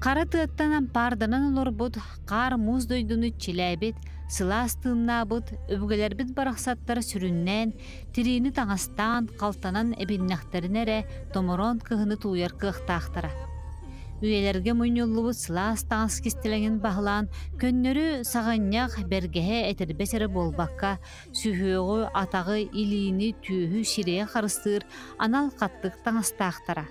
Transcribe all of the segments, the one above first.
Хара тыаттан ампаарданан олорбут, хаар-муус дойдуну иччилээбит, сылаас тыыннаабыт өбүгэлэрбит барахсаттар сүрүннээн, тириини таҥастаан, халтанан эбиннэхтэринэ эрэ томороон кыһыны тууйар кыахтаахтара. Үйэлэргэ мунньуллубут сылаас таҥас кистэлэҥин баһылаан, көннөрү саҕынньах, бэргэһэ, этэрбэс эрэ буолбакка, сүһүөҕү, атаҕы, илиини, түөһү сирэйэ харыстыыр анал хаттык таҥастаахтара.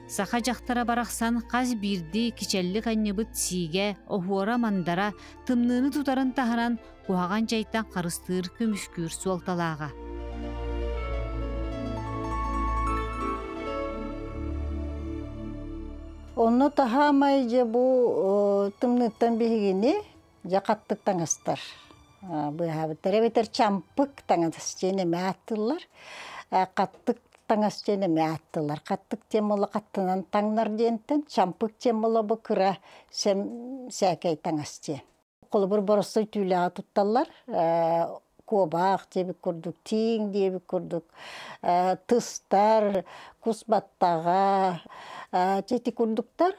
Саха дьахтара барахсан хас биирдии кичэллик анньыбыт сиигэ, оһуора-мандара тымныыны тутарын таһынан куһаҕан дьайтан харыстыыр көмүскүүр суолталааҕа. Онно таһаамай дьэ бу тымныыттан биһигини дьэ хаттык таҥастар быыһаабыттар эбэтэр чампык таҥас диэн эмэ ааттыыллар хаттык таҥас диэн эмэ ааттыыллар хаттык диэн буолла хаттынан таҥнар диэнтэн чампык диэн буолла бу кыра сэм сээкэй таҥас диэн холобур боростуой түүлээҕи тутталлар куобаах диэбит курдук тииҥ диэбит курдук тыстар кус баттаҕа ити курдуктар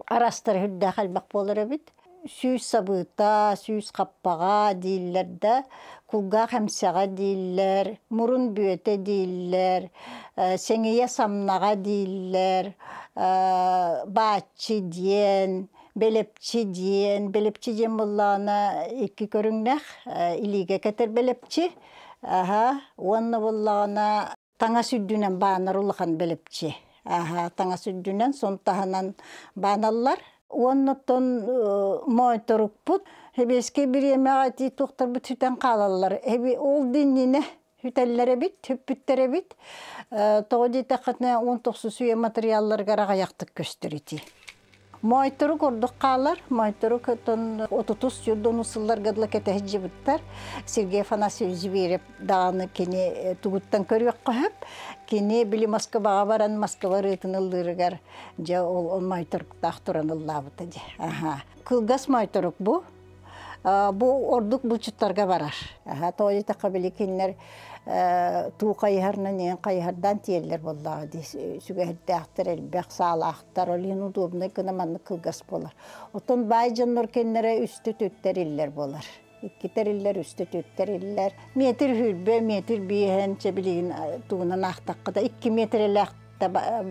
Араастара сүрдээх элбэх буолар эбит. Сүүс сабыыта, сүүс хаппаҕа дииллэр да, кулгаах эмсэҕэ дииллэр, мурун бүөтэ дииллэр, сэҥийэ самнаҕа дииллэр, бааччы диэн, бэлэпчи диэн. Бэлэпчи диэн буоллаҕына икки көрүҥнээх илиигэ кэтэр бэлэпчи, аһа, уонна буоллаҕына таҥас үрдүнэн баанар улахан бэлэпчи. Аһа, таҥас үрдүнэн сон таһынан бааналлар. Уоннаттан моойторукпут сэбиэскэй бириэмэҕэ ити туохтарбыт сүтэн хаалаллар. Эби ол диннинэ сүтэллэр эбит, сүппүттэр эбит. Тоҕо диэтэххитинэ, 19 үйэ матырыйаалларыгар аҕыйахтык көстөр ити. Моойторук ордук хаалар. Моойторук оттон отутус сүүрдүн сылларга дылы кэтэһдьибиттэр. Сергей Афанасьевич Зверев даҕаны кини тугуттан көрүөххэ сөп. Кини били Москваҕа баран Москва ырыатын ыллыырыгар дьэ ол моойторуктаах туран ыллаабыта дии. Аха. Кылгас моойторук бу. Бу ордук булчуттарга барар. Тоҕо диэтэххэ били кинилэр туу хайыһарынан иэн хайыһардаан тиэллэр буоллаҕа дии. Сүгэһэрдээхтэр элбэх саалаахтар, ол иһин удобнай гына маннык кылгас буолар. Оттон баай дьоннор кэннэрэ үстэ түттэр иллэр буолар. Икки тэриллэр, үстэ түттэр иллэр. Метр хүрбэ, метр биэһэн, чэ билигин тугунан аахтахха да 2 метрэлээх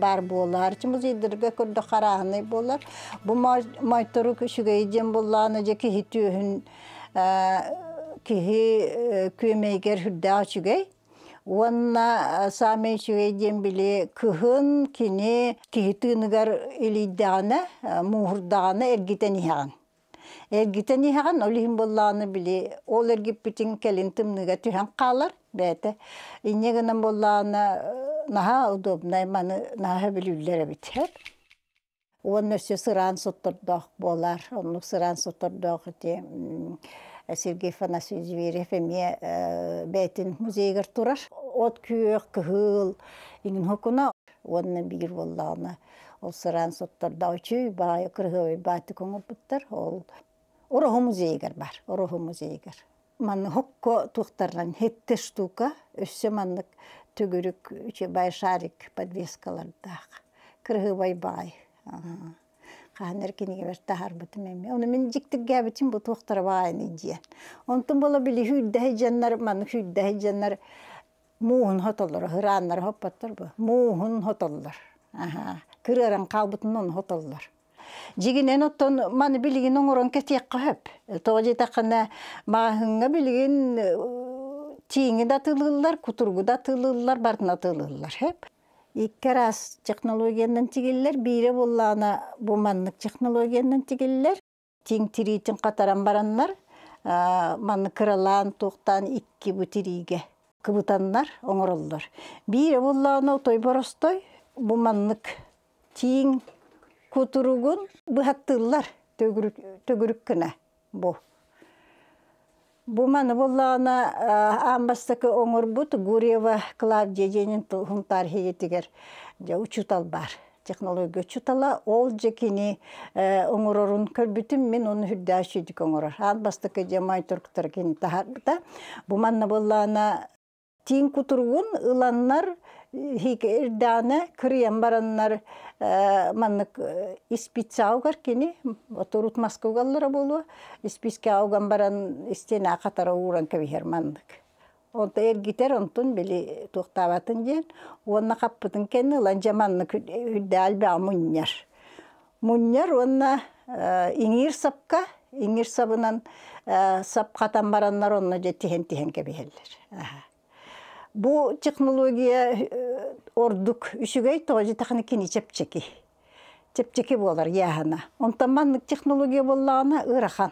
баар буолар. Музейдарга көрдөх харааһынай буолар. Бу моойторук үчүгэй диэн буоллаҕына дьэ киһи түөһүн киһи күөмэйгэр үрдээх үчүгэй. Уонна саамай үчүгэй диэн били кыһын кини киһи тыыныгар илийдэҕинэ, мууһурдаҕына эргитэн иһэҕин. Эргитэн иһэҕин, ол иһин буоллаҕына били ол эргиппитиҥ кэлин тымныыга түһэн хаалар бэйэтэ. Инньэ гынан буоллаҕына наһаа удобнай маны наһаа сөбүлүүллэр эбит. Уонна өссө сыраан соттордоох буолар. Оннук сыраан соттордоох ити Сергей Афанасьевич Зверев эмиэ бэйэтин музейыгар турар. От күөх, кыһыл иҥин хокуна уонна биир буоллаҕына Ол сыраан соттордоох үчүгэй баҕайы кырыһыабай баатык оҥорбуттар. Ол Ороһу музейыгар бар, Ороһу музейыгар. Манны хокко туохтарынан хетте штука, өссө маннык төгүрүк үчүгэй шарик подвескалардаах. Кырыһыабай баҕай. Хаһан эрэ кинигэбэр таһаарбытым эмиэ. Ону мин дьиктиргээбитим бу туохтара баҕайыный диэн. Онтон буола били сүүрдэһэ дьоннор, маннык сүүрдэһэ дьоннор Мууһун хотоллор, ырааннары хоппоттор бу. Мууһун хотоллор. Аһаа. Кырыаран хаалбытын ону хотоллор. Дьигинэн оттон маны билигин оҥорон кэтиэххэ сөп. Тоҕо диэтэххинэ, маҕаһыыҥҥа билигин тииҥи да атыылыыллар, кутуругу да атыылыыллар, барытын атыылыыллар. Сөп. Икки араас технологиянан тигиллэр. Биирэ буоллаҕына бу маннык технологиянан тигиллэр. Тиҥ тириитин хатаран бараннар, маннык кыралаан туохтаан икки бу тириигэ кыбытаннар оҥороллор. Биир буоллаҕына отой боростой бу маннык тииҥ кутуругун быһаттыыллар төгүрүк, төгүрүк гына бу. Бу маны буоллаҕына аан бастакы оҥорбут Гурьева Клавдия диэнин Сунтаар иһигитигэр дьэ учуутал баар. Технология учуутала. Ол дьэ кини оҥорорун көрбүтүм мин ону үрдээх үчүгүйдүк оҥорор. Аан бастакы дьэ май турктара кини таһаарбыта. Бу манна буоллаҕына тииҥ кутуругун ыланнар Ирдэҕинэ кырыйан бараннар маннык испицаҕа угар кини, оторут маска угаллара буолуо, испискэҕэ уган баран истиэнэҕэ хатара ууран кэбиһэр маннык. Онто эргитэр, онтун били туохтаабатын диэн, уонна хаппытын кэннэ ылан дьэ маннык үрдээх элбэҕи мунньар. Мунньар уонна иҥиир сапка, иҥиир сабынан сап хатан бараннар онно дьэ тиһэн-тиһэн кэбиһэллэр. Бу технология ордук үчүгэй, тоҕо диэтэххинэ кини чэпчэки. Чэпчэки буолар яһана. Онтон маннык технология буоллаҕына ыарахан.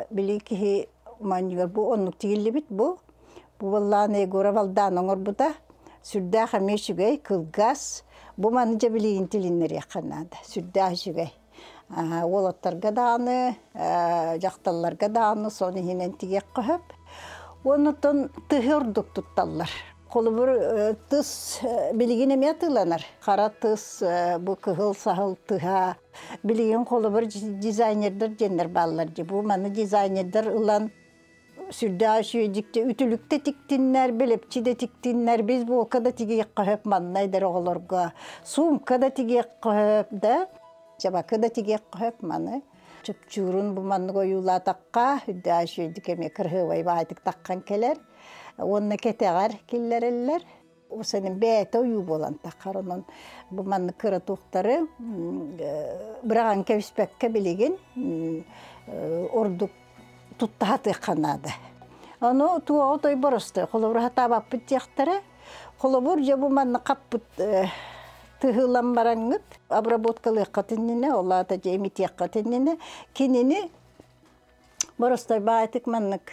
Били киһи манньыгар бу оннук тигиллибит бу. Бу буоллаҕына Егоров Алдан оҥорбута. Сүрдээх эмиэ үчүгэй, кылгас. Бу маны дьэ билигин тилиннэриэххэ наада. Сүрдээх үчүгэй. Уолаттарга даҕаны, дьахталларга даҕаны сон иһинэн тигиэххэ сөп. Оннуттан тыһы ордук тутталлар. Холобур, тыс билигин эмиэ атыыланар. Хара тыс, бу кыһыл саһыл тыһа. Билигин холобур дизайнердар диэннэр бааллар дии. Бу маны дизайнердар ылан сүрдээх үчүгэйдик үтүлүктэ тиктиннэр, бэлэпчи да тиктиннэр, бейсболка да тигиэххэ сөп манна эдэр оҕолорго, суумка да тигиэххэ сөп да, чабакы да тигиэххэ сөп маны. Чупчуурун бу маннык ойуулаатахха, үрдээх үчүгэйдик эмиэ кырһыабай баайтык таххан кэлэр. Уонна кэтэҕэр киллэрэллэр. Усанын бэйэтэ ойуу буолан таххар, онон бу маннык кыра туохтары быраҕан кэбиспэккэ билигин ордук туттаһатыахха наада. Ону туоҕу той боростой, холобур хатаабаппыт диэхтэрэ. Холобур, дьэ бу манна хаппыт тыһыылан бараҥҥыт, обработкалыаххыт иннинэ, ол аата дьэ имитиэххит иннинэ, кинини боростой баайтык маннык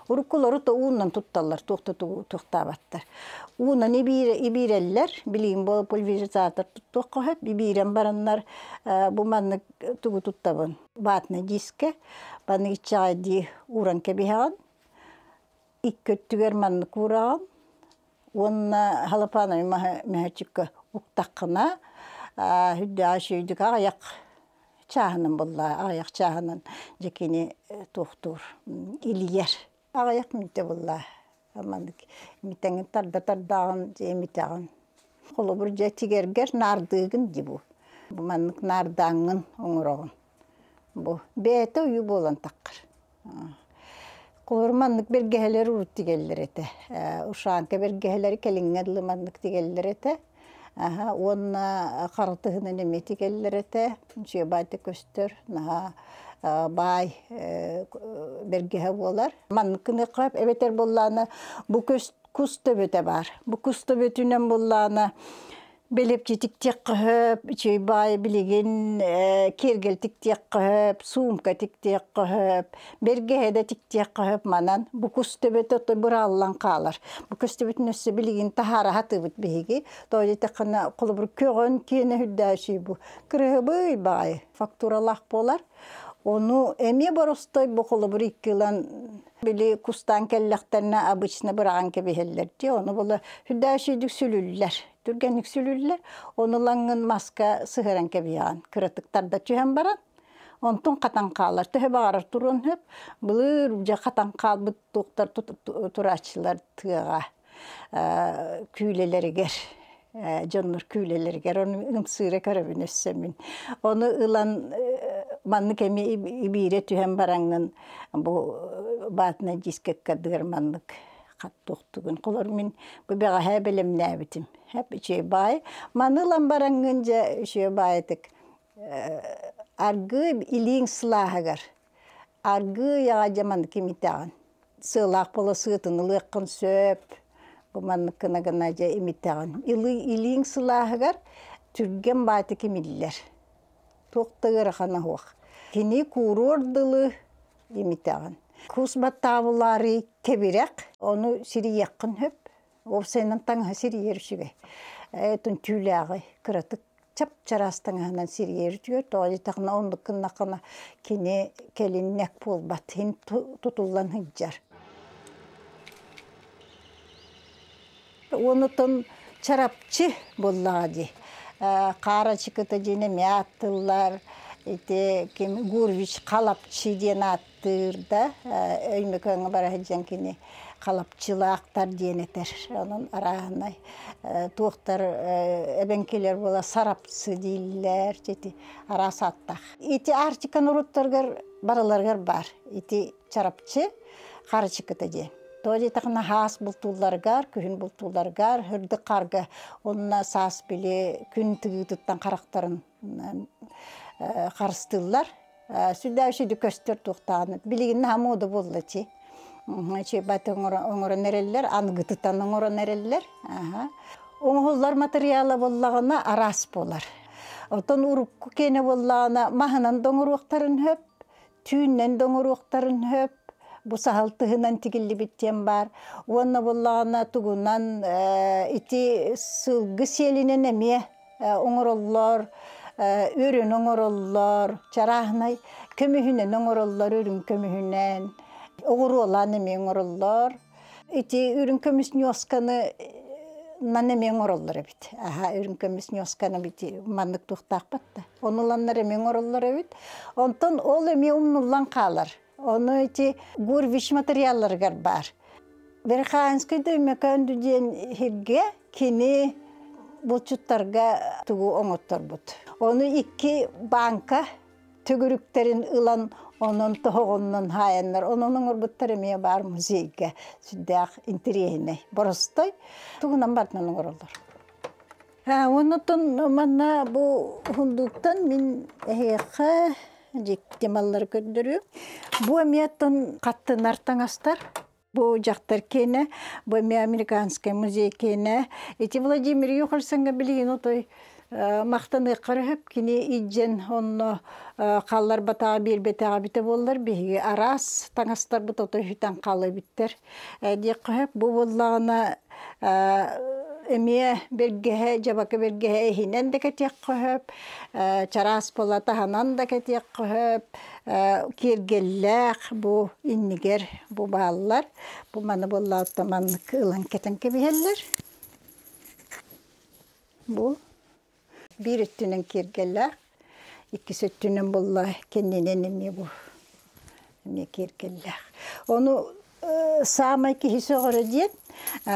Уруккулары то уунан тутталлар, туох да туохтаабаттар. Уунан ибиирэллэр, билигин бу пульверизатор туттуохха сөп, ибиирэн бараннар бу маннык тугу туттабын? Ватный дискэ, маннык иччэҕэйдии ууран кэбиһэҕин, икки өттүгэр маннык уураҕын уонна халапаанай мөһөөччүккэ уктаххына, үрдээх үчүгэйдик аҕыйах чааһынан булла аҕыйах чааһынан дьэ кини туохтуур илийэр аҕыйах мүнтэ булла маннык имитэҥин тарда тардааҕын дьэ имитэҕин холобур дьэ тигэргэр наардыыгын дии бу маннык наардааҥҥын оҥороҕун бу бэйэтэ уйуу буолан таххар холобур маннык бэргэһэлэр урут тигэллэр этэ ушанка бэргэһэлэри кэлиҥҥэ дылы маннык тигэллэр этэ Аһа уонна хара тыһынан эмиэ тигэллэр этэ. Үчүгэй көстөр, наһаа баай бэргэһэ буолар. Маннык гыныахха эбэтэр буоллаҕына бу кус төбөтө баар. Бу кус төбөтүнэн буоллаҕына Бэлэпчитик диэххэ сөп, үчүгэй баайы билигин киэргэл тиктиэххэ сөп, суумка тиктиэххэ сөп, бэргэһэ да тиктиэххэ сөп манан. Бу кус төбөтө ото бырааллан хаалар. Бу кус төбөтүн өссө билигин таһаара сатыыбыт биһиги. Тоҕо диэтэххинэ, холобур, көҕөн киэнэ үрдээччи бу кырыһыбый баҕайы фактуралаах буолар. Ону эмиэ боростой бу холобур икки ылан били кустаан кэллэхтэринэ обычно быраҕан кэбиһэллэр дии. Ону була үрдээччийдик сүлүллэр. Түргэнник сүлүллэр. Ону ылаҥҥын маска сыһыаран кэбиһэҕин. Кыратык тарда түһэн баран онтун хатан хаалар. Төһө баҕарар туруон сөп. Былыр дьэ хатан хаалбыт туохтар турааччылар тыаҕа күүлэлэригэр дьоннор күүлэлэригэр ону ымсыыра көрөбүн өссө мин. Ону ылан маннык эмиэ ибиирэ түһэн бараҥҥын бу баатына дискеккадыгар маннык хаттуохтугун холор мин бу бэҕэһээ бэлэмнээбитим. Хэп үчүгэй баай. Маны ылан бараҥҥын дьэ үчүгэй баайытык аргы илииҥ сылааһыгар аргы яҕа дьэ маннык имитэҕин. Сыалаах буола сыатын ылыаххын сөп. Бу маннык гына гына дьэ имитэҕин. Илииҥ сылааһыгар түргэн баайтык имиллэр. Туох да ыарахана суох. Кини кууруор дылы имитэҕин. Кус баттаабылаары кэбирэх, ону сирийиэххин сөп. Уопсайынан таҥаһы сирийэр үчүгэй. Этин түүлээҕи кыратык чап-чараас таҥаһынан сирийэр үчүгэй. Тоҕо диэтэххинэ оннук гыннаххына кини кэлин нэк буолбат, иһин тутуллан сылдьар. Онутун чарапчы буоллаҕа дии. Хаарачыкыта диэн эмиэ ааттыыллар. Ити ким Гурвич Халапчы диэн ааттыыр да Өймөкөөҥҥө бара сылдьан кини. Халапчылаахтар диэн этэр. Онон арааһынай туохтар эбэҥкилэр буола сарапсы дииллэр, ити араас ааттаах. Ити Арктика норуоттарыгар барыларыгар баар. Ити чарапчы харачыкыта диэн. Тоҕо диэтэххинэ хаас бултуулларыгар, күһүн бултуулларыгар, үрдүк хаарга уонна саас били күн тыгыытыттан харахтарын харыстыыллар. Сүрдээх үчүгэй көстөр туохтааҕын. Билигин наһаа муода буолла чи. Баты оҥорон эрэллэр, аныгытытан оҥорон эрэллэр. Оҥоһуллар матырыйаала буоллаҕына араас буолар. Оттон урукку киэнэ буоллаҕына маһынан да оҥоруохтарын сөп, түүннэн да оҥоруохтарын сөп. Бу саһыл тыһынан тигиллибит диэн баар. Уонна буоллаҕына тугунан ити сылгы сиэлинэн эмиэ оҥороллор, үрүн оҥороллор, чарааһынай көмүһүнэн оҥороллор, үрүҥ көмүһүнэн, оҕуруолаан эмиэ оҥороллор. Ити үрүҥ көмүс ньуосканы нан эмиэ оҥороллор эбит. Аха, үрүҥ көмүс ньуосканы бити маннык туохтаахпат да. Ону ыланнар эмиэ оҥороллор эбит. Онтон ол эмиэ умнуллан хаалар. Ону ити Гурвич материалларыгар баар. Верхоянскай Өймөкөөн диэн сиргэ кини булчуттарга тугу оҥотторбут. Ону икки бааҥка төгүрүктэрин ылан онон тоһоҕоннон хаайаннар онон оҥорбуттар эмиэ баар музейга сүрдээх интэриэһинэй боростой тугунан барытынан оҥороллор. Оннуттан манна бу уһундууктан мин эһиэхэ дьикти маллары көрдөрүөм. Бу эмиэ оттон хаттынар таҥастар. Бу дьахтар киэнэ, бу эмиэ американскай музей киэнэ. Ити Владимир Юхарсенга билигин отой махтаныахха сөп. Кини илдьэн онно хаалларбатаҕа биэрбэтэҕэ эбитэ буоллар биһиги араас таҥастарбыт отой сүтэн хаалла эбиттэр. Диэххэ сөп. Бу буоллаҕына эмиэ бэргэһэ, дьабака бэргэһэ иһинэн да кэтиэххэ сөп, чараас буола таһынан да кэтиэххэ сөп, киэргэллээх бу иннигэр бу бааллар. Бу маны буоллаҕыттан маннык ылан кэтэн кэбиһэллэр. Бу биир өттүнэн киэргэллээх, иккис өттүнэн буолла кэннинэн эмиэ бу эмиэ киэргэллээх. Ону саамай киһи сөҕөрө диэн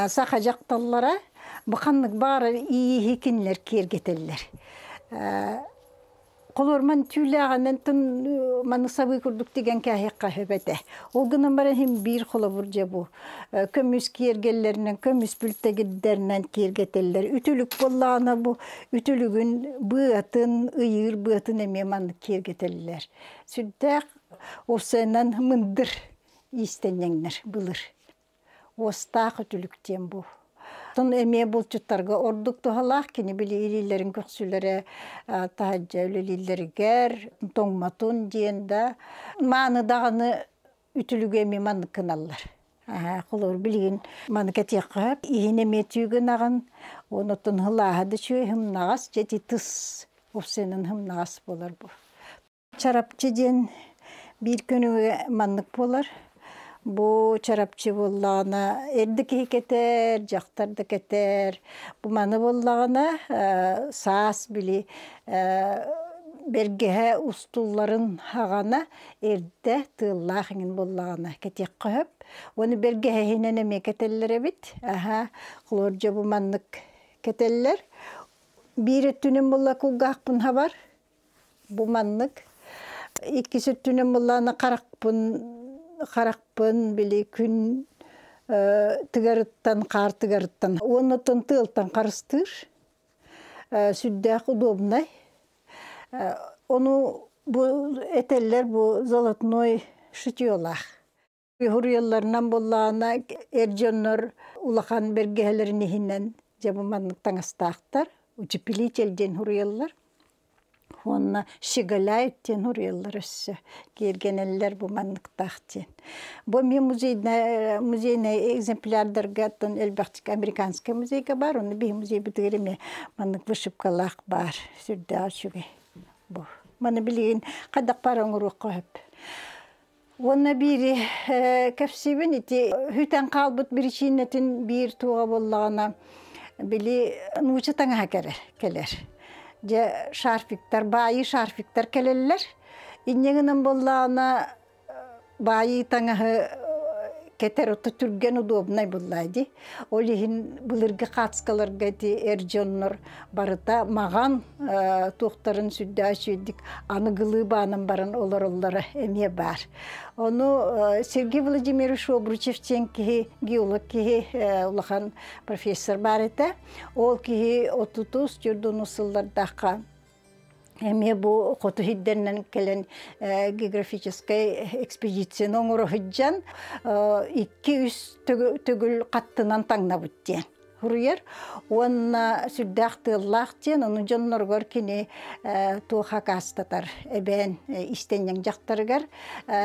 саха дьахталлара бу ханнык баҕарар ииһи кинилэр киэргэтэллэр. Холуорман түүлээҕинэн тын маны сабыы курдук тигэн кээһиэххэ сөп этэ. Ол гынан баран иһин биир холобур дьэ бу. Көмүс киэргэллэринэн, көмүс бүлтэгирдэринэн киэргэтэллэр. Үтүлүк буоллаҕына бу үтүлүгүн быатын, ыйыыр быатын эмиэ маннык киэргэтэллэр. Сүрдээх уопсайынан мындыр иистэнньэҥнэр былыр. Уостаах үтүлүк диэн бу. Оттон эмиэ булчуттарга ордук туһалаах кини били илиилэрин көхсүлэрэ таһырдьа үлэлииллэригэр тоҥмотун диэн да мааны даҕаны үтүлүгү эмиэ маннык гыналлар. Холобур билигин маны кэтиэххэ сөп. Иһин эмиэ түүгүн онотун һылааһа да үчүгэй һымнаҕас дьэ ити тыс уопсайынан һымнаҕас буолар бу. Чарапчы диэн биир күнүгэ маннык буолар. Бу чарапчы буоллаҕына эрдэ киһи кэтэр, дьахтар да кэтэр. Бу маны буоллаҕына саас били бэргэһэ устулларын хаҕана эрдэ тыаллаах иҥин буоллаҕына кэтиэххэ сөп. Уонна бэргэһэ иһинэн эмиэ кэтэллэр эбит. Аһа, холобур дьэ бу маннык кэтэллэр. Биир өттүнэн буолла кулгаахпын хабар, Бу маннык иккис өттүнэн буллаана харахпын харахпын били күн тыгарыттан хаар тыгарыттан уонна тыалтан харыстыыр сүрдээх удобнай ону бу этэллэр бу золотной шитьелаах Уруйалларынан буоллаҕына эр дьоннор улахан бэргэһэлэрин иһинэн дьэ бу маннык таҥастаахтар, утеплитель диэн уруйаллар уонна щеголяют диэн уруйаллар өссө киэргэнэллэр бу манныктаах диэн. Бу эмиэ музейнай музейнай экземплярдарга оттон элбэхтик американскай музейга баар, онно биһи музейбытыгар эмиэ маннык вышивкалаах баар, сүрдээх үчүгэй бу. Маны билигин хайдах баар оҥоруохха сөп. Уонна биири кэпсиибин ити хүтэн хаалбыт биричиинэтин биир туоҕа буоллаҕына били нууча таҥаһа кэлэр. Дьэ шарфиктар, баайыы шарфиктар кэлэллэр. Инньэ гынан буоллаҕына баайыы таҥаһы Кетер ото түргэн удобнай булла ди. Ол иһин былыргы хацкаларга ити эр дьоннор барыта маҕан туохтарын сүрдээх үчүгүйдик аныгылыы баанан баран олороллоро эмиэ баар. Ону Сергей Владимирович Обручев диэн киһи, геолог киһи, улахан профессор баар этэ. Ол киһи отутус төрдүнү сыллардаахха эмиэ бу хоту сирдэринэн кэлэн географическай экспедицияны оҥоро сылдьан 2-3 төгүл хаттынан таҥнабыт диэн суруйар уонна сүрдээх тыаллаах диэн ону дьонноругар кини туох акаастатар эбээн истэнньэҥ дьахтарыгар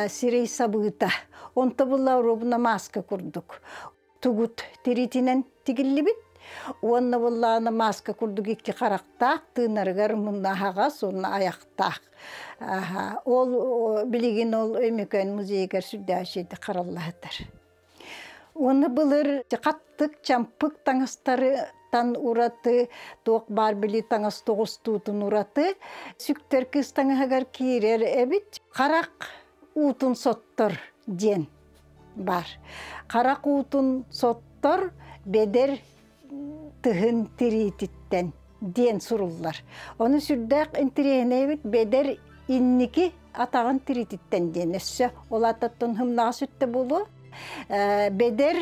сирэй сабыыта онто булла оруобуна мааска курдук тугут тириитинэн тигиллибит уонна буллаана мааска курдук икки харахтаах тыынарыгар мунна аһаҕас уонна айахтаах ол билигин ол Өймөкөөн музейыгар сүрдээх үчүгэйдик хараллаһытар. Уонна былыр хаттык чампык таҥастарыттан ураты туох баар били таҥас тоҕустуутун ураты сүктэр кыыс таҥаһыгар киирэр эбит. Харах уутун соттор диэн бар. Харах уутун соттор бэдэр тыһын тириититтэн диэн суруллар. Ону сүрдээх интириэһинэйбит бэдэр инники атаҕын тириититтэн диэн өссө ол ататтан хымнаҕа сүттэ буолуо. Бэдэр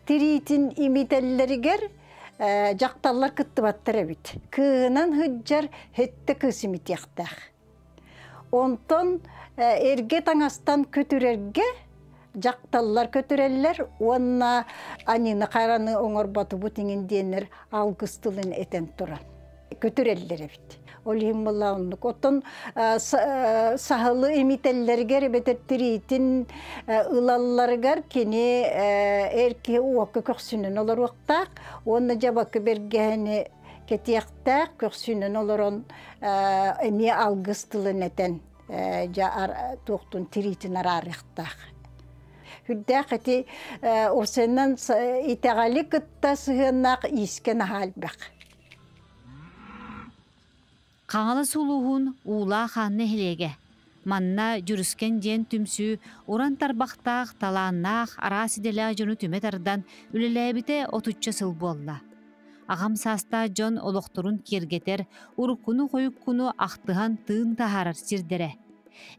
тириитин имитэллэригэр дьахталлар кыттыбаттар эбит. Кыыһынан сылдьар хэттэ кыыс имитиэхтээх. Онтон эргэ таҥастан көтүрэргэ дьахталлар көтүрэллэр уонна аньыыны хараны оҥорботубут иҥин диэннэр алгыс тылын этэн туран көтүрэллэр эбит. Ол иһин буолла оннук. Оттон саһылы имитэллэригэр эбэтэр тириитин ылалларыгар кини эр киһи уокка көхсүнэн олоруохтаах уонна дьабакы бэргэһэни кэтиэхтээх көхсүнэн олорон эмиэ алгыс тылын этэн дьэ туохтун тириитин араарыахтаах. Үрдээх ити урсеннан итэҕэли кытта сыһыаннаах иискэ наһаа элбэх. Хаҥалас улууһун Уулаах Аан нэһилиэгэ. Манна Дьүрүскэн диэн түмсүү уран тарбахтаах, талааннаах, араас идэлээх дьону түмэ тардан үлэлээбитэ отучча сыл буолла. Аҕам саастаах дьон олохторун киэргэтэр, уруккуну-хойуккуну ахтыһан тыын таһаарар сирдэрэ.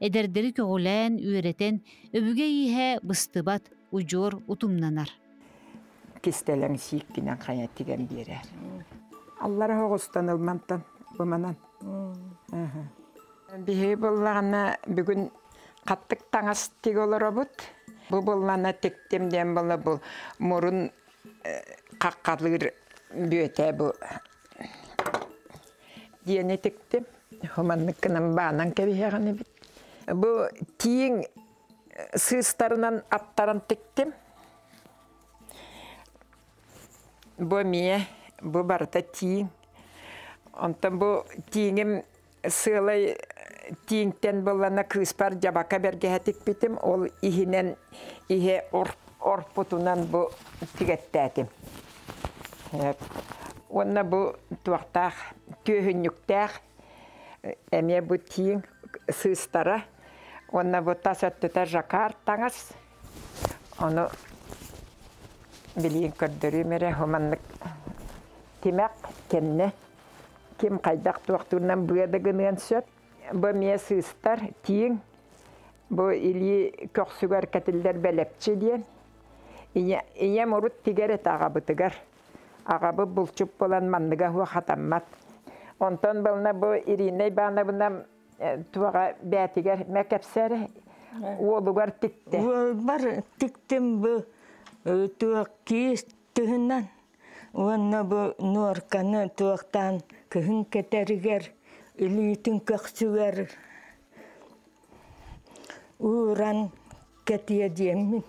Эдэрдэри көҕүлээн, үөрэтэн, өбүгэ ииһэ быстыбат, удьуор утумнанар. Кистэлэҥ сииккинэн хайа тигэн биэрэр. Аллара оҕустан ылмантан буманан. Биһиги буллаҕына бүгүн хаттык таҥас тигэ олоробут. Бу буллана тиктим диэн була бу мурун хаххалыыр бүөтэ бу диэни тиктим. Хуманнык гынан баанан кэбиһэҕин эбит. Бу тииҥ сыыстарынан аттаран тиктим. Бу эмиэ бу барыта тииҥ. Онтон бу тииҥим сыалай тииҥтэн буллана кыыспар дьабака бэргэһэ тикпитим. Ол иһинэн иһэ орпутунан бу тигэттээтим. Уонна бу туохтаах түөһүнньүктээх эмиэ бу тииҥ сыыстара уонна бу тас өттүтэ жаккард таҥас. Ону билигин көрдөрүүм эрэ маннык тимэх кэннэ ким хайдах туохтуурунан быа да гыныан сөп. Бу эмиэ сыыстар, тииҥ, бу илии көхсүгэр кэтиллэр бэлэпчи диэн. Ийэм урут тигэр этэ аҕабытыгар. Аҕабыт булчут буолан манныга суох хатаммат. Онтон былна бу Ирина Ивановна туоҕа бээтигэр мэ кэпсээр уолугар тиктэ. Уолбар тиктим бу туох киис тыһынан уонна бу нуорканы туохтаан кыһын кэтэригэр илиитин көхсүгэр ууран кэтиэ диэммин.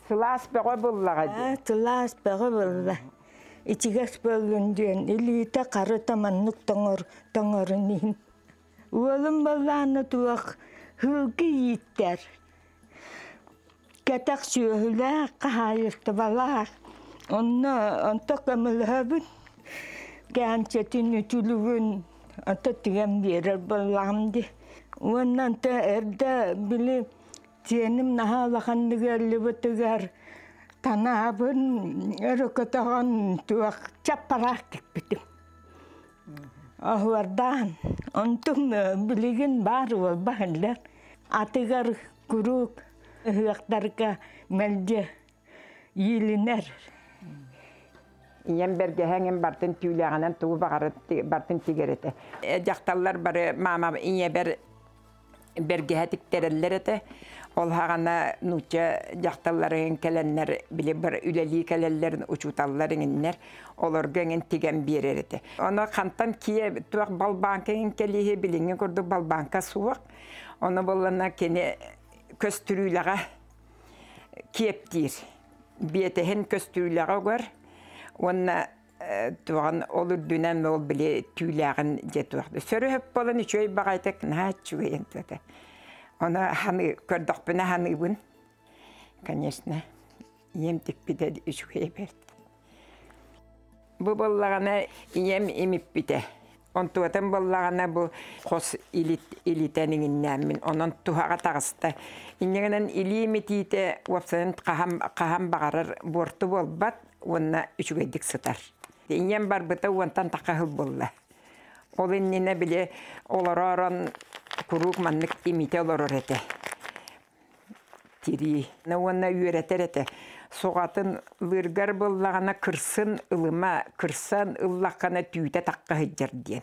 Сылаас бөҕө буллаҕа дии. Сылаас бөҕө булла. Ичигэс буоллун диэн илиитэ харыта маннык тоҥор тоҥорун иһин. Уолум баллааны туох һылгы ииттэр. Кэтэх сүөһүлээх, хаһаайыстыбалаах. Онно онто көмөлөһөбүн. Кээнчэтин, үтүлүгүн ото тигэн биэрэр буоллаҕым дии. Уонна онто эрдэ били сиэним наһаа улаханнык ыаллыбытыгар. Танаабын өрө көтөҕөн туох чаппараах тикпитим. Оһуордаан, онтум билигин баар буолбаһыллар. Атыгар куруук ыһыахтарга мэлдьи иилинэр. Ийэм бэргэһэҥин бартын түүлээҕинэн тугу баҕарар бартын тигэр этэ. Дьахталлар бары маама ийэбэр бэргэһэ тиктэрэллэр этэ. Ол хаҕана нуучча дьахталларын кэлэннэр били бар үлэлии кэлэллэрин учууталлар иҥиннэр олорго эҥин тигэн биэрэр этэ. Ону хантан киэ туох балбааҥка иҥин кэлииһи билиҥҥи курдук балбааҥка суох. Ону буоллана кини көстүрүүлэҕэ киэптиир. Биэтэһин көстүүлэҕэ угар уонна туоҕан ол үрдүнэн ол били түүлээҕин дьэ туох сөрү болан үчүгэй баҕайытык наһаа үчүгэйин туота. Ону ханы көрдөхпүнэ ханыыбын. Конечно, ийэм тикпитэ үчүгэй бэрт. Бу буоллаҕына ийэм имиппитэ. Онтуотан буоллаҕына бу хос илит илитэн иҥиннээммин онон туһаҕа таҕыста. Инньэ илии имитиитэ уопсайынан хаһан хаһан баҕарар буорту буолбат уонна үчүгэйдик сытар. Ийэм барбыта уонтан тахха сыл буолла. Ол иннинэ били олороорон куруук маннык имитэ олорор этэ. Тирии. Уонна үөрэтэр этэ. Суҕатын лыыргар буоллаҕына кырсын ылыма, кырсан ыллаххына түүтэ тахха сылдьар диэн.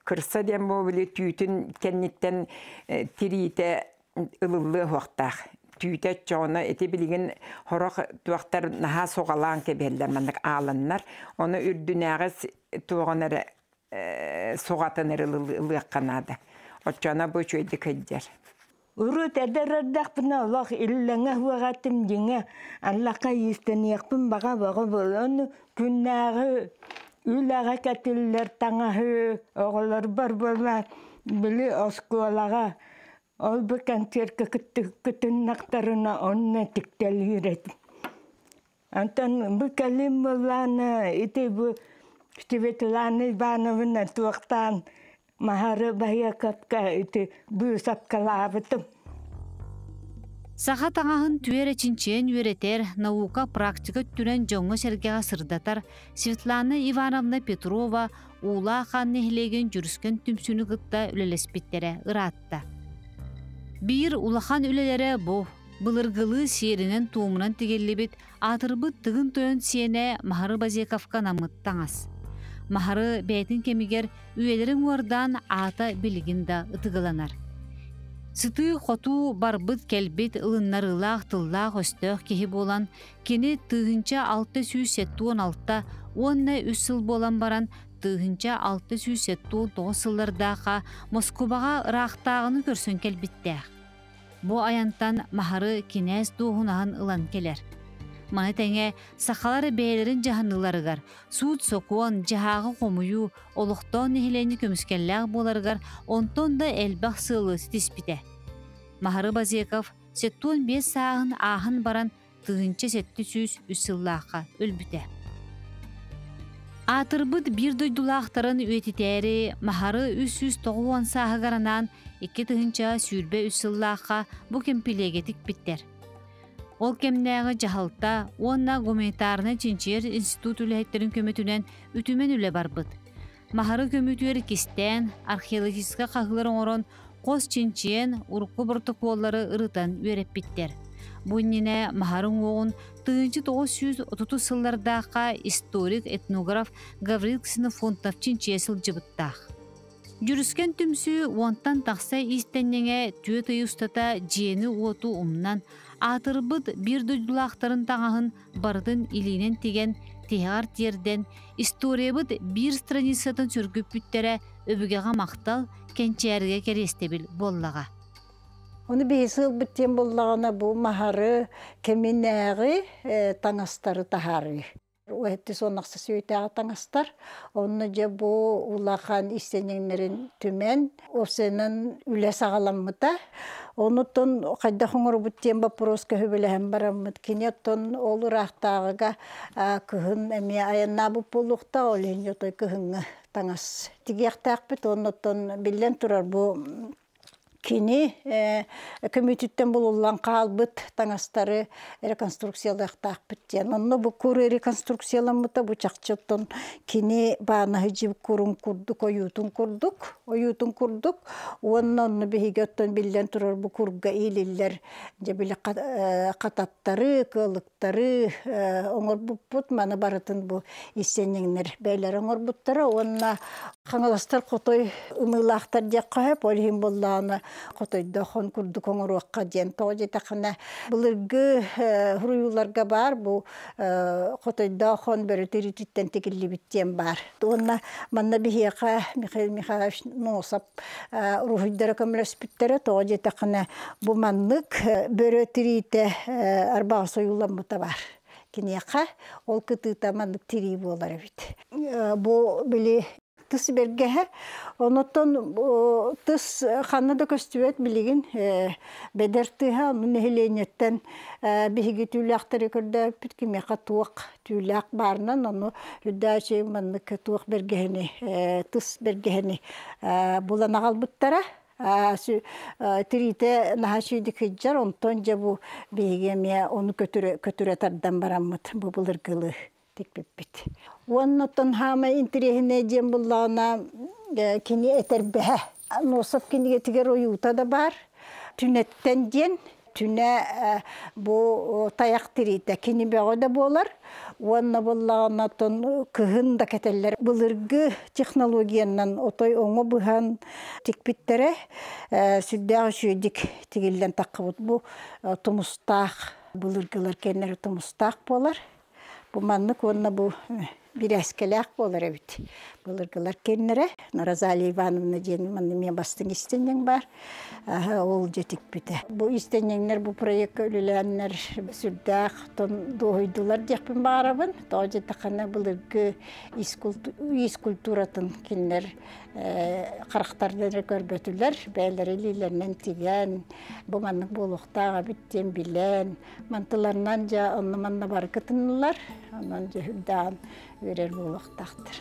Кырса диэн бу били түүтүн кэнниттэн тириитэ ылыллыа уохтаах. Түүтэ оччоҕуна ити билигин сорох туохтар наһаа суҕалаан кэбиһэллэр маннык ааланнар. Ону үрдүнээҕи туоҕун эрэ суҕатын эрэ ылыахха наада. Оччоҕуна бу үчүгэйдик сылдьар. Урут эдэр эрдэхпинэ олох иллэҥэ суоҕатым дьиҥэ аллаха иистэниэхпин баҕа бөҕө буолан күннээҕи үлэҕэ кэтиллэр таҥаһы оҕолорбор буолла били оскуолаҕа ол бу концертка кытыннахтарына онно тиктэлиир этим. Онтон бу кэлин буоллаана ити бу Светлана Ивановна туохтаан Маһары Баһыакапка ити быысапкалаабытым. Саха таҥаһын түөрэ чинчийэн үөрэтэр, наука практика өттүнэн дьоҥҥо-сэргэҕэ сырдатар Светлана Ивановна Петрова Уулаах Хаан нэһилиэгин Дьүрүскэн түмсүүнү кытта үлэлэспиттэрэ ыраатта. Биир улахан үлэлэрэ бу, былыргылыы сиэринэн-туомунан тигиллибит аатырбыт Тыгын Тойон сиэнэ Маһары Базековка анаммыт таҥас. Маһары бэйэтин кэмигэр үйэлэрин уордаан аата билигин да ытыгыланар. Сытыы-хотуу барбыт-кэлбит ылыннарыылаах тыллаах-өстөөх киһи буолан, кини 1676 уонна үс сыл буолан баран 1679 сыллардаахха Москубаҕа ыраахтааҕыны көрсөн кэлбиттээх. Бу айантан Маһары кинээс дуоһунаһын ылан кэлэр. Маны тэҥэ сахалар бэйэлэрин дьаһаныыларыгар суут-сокуон, дьаһааҕы хомуйуу, олохтоох нэһилиэнньэ көмүскэллээх буоларыгар онтон да элбэх сыалы ситиспитэ. Маһары Базеков 75 сааһын ааһан баран 1703 сыллаахха өлбүтэ. Аатырбыт биир дойдулаахтарын үйэтитээри Маһары 390 сааһыгар анаан 2023 сыллаахха бу кэмпилиэгэ тикпиттэр. Ол кэмнээҕи дьаһалта уонна гуманитарнай чинчийэр институт үлэһиттэрин көмөтүнэн үтүмэн үлэ барбыт. Маһары көмүтүөр кистээн, археологическай хаһыылар оҥорон, хос чинчийэн, урукку боротокуоллары ырытан үөрэппиттэр. Бу иннинэ Маһары уҥуоҕун 1930 сыллардаахха историк, этнограф Гаврил Ксенофонтов чинчийэ сылдьыбыттаах. Дьүрүскэн түмсүү уонтан тахса иистэнньэҥэ түөрт ый устата дьиэни-уоту умнан, аатырбыт биир дойдулаахтарын таҥаһын барытын илиинэн тигэн, тиһэҕэр тиэрдэн, историябыт биир страницатын сөргүппүттэрэ өбүгэҕэ махтал, кэнчээригэ кэриэстэбил буоллаҕа. Ону биһи сыалбыт диэн буоллаҕына бу маһары кэминээҕи таҥастары таһаарыы. Уһэттис уоннахса сүүтээҕи таҥастар. Онно дьэ бу улахан истэнньэҥнэрин түмэн, уопсайынан үлэ саҕаламмыта. Онутун хайдах оҥоробут диэн боппуруоска сөбүлэһэн бараммыт. Кини оттон ол ыраахтааҕыга кыһын эмиэ айаннаабыт буолуохтаах, ол иһин отой кыһыҥҥы таҥас тигиэхтээхпит. Оннуттан биллэн турар бу Кини көмүүтүттэн булуллан хаалбыт таҥастары реконструкциялыахтаахпыт диэн. Онно бу кур реконструкцияламмыта бу чахчы оттон кини баанаһы дьип курун курдук ойуутун курдук ойуутун курдук уонна онно биһиги оттон биллэн турар бу курга иилиллэр дьэ били хататтары, кыалыктары оҥорбуппут маны барытын бу иссэнньэҥнэр бэйэлэрэ оҥорбуттара уонна Хаҥаластар хотой ымыылаахтар диэххэ сөп, ол иһин буоллаҕына хотойдоохон курдук оҥоруохха диэн. Тоҕо диэтэххинэ, былыргы суруйууларга баар бу хотойдоохон бөрө тириититтэн тигиллибит диэн баар. Уонна манна биһиэхэ Михаил Михайлович Носов уруһуйдара көмөлөспүттэрэ. Тоҕо диэтэххинэ, бу маннык бөрө тириитэ арбаҕа сойууламмыта баар. Киниэхэ ол кытыыта маннык тирии буолар эбит. Бу били тыс бэргэһэ. Онотон тыс ханна да көстүбэт билигин бэдэр тыһа ону нэһилиэнньэттэн биһиги түүлээхтэри көрдөөппүт кимиэхэ туох түүлээх баарынан ону үрдээчи маннык туох бэргэһэни тыс бэргэһэни булан аҕалбыттара тириитэ наһаа үчүгэйдик сылдьар, онтон дьэ бу биһиги эмиэ ону көтүрэ, көтүрэ тардан бараммыт бу былыргылыы тикпиппит. Уонна оттон хаамай интэриэһинэй диэн буллаҕына кини этэрбэһэ. Носов кинигэтигэр ойуута да баар. Түнэттэн диэн түнэ бу тайах тириитэ кини бөҕө да буолар уонна буоллаҕына оттон кыһын да кэтэллэр былыргы технологиянан отой оҥо быһан тикпиттэрэ сүрдээх үчүгэйдик тигиллэн таххыбыт бу тумустаах былыргылар кэннэрэ тумустаах буолар Бу маннык уонна бу бирээскэлээх буолар эбит. Былыргылар кэннэрэ Розалия Ивановна диэн манна эмиэ бастыҥ истэнньэҥ баар. Ол дьэ тикпитэ. Бу истэнньэҥнэр бу проекка үлэлээннэр сүрдээх дуоһуйдулар диэхпин баҕарабын. Тоҕо диэтэххинэ былыргы ис культуратын кинилэр харахтарынан эрэ көрбөтүлэр, бэйэлэрэ илиилэринэн тигэн, бу маннык буолуохтаах эбит диэн билэн, Мантыларынан дьэ онно-манна бары кытыннылар, онон дьэ үрдээн үөрэр буолуохтаахтар.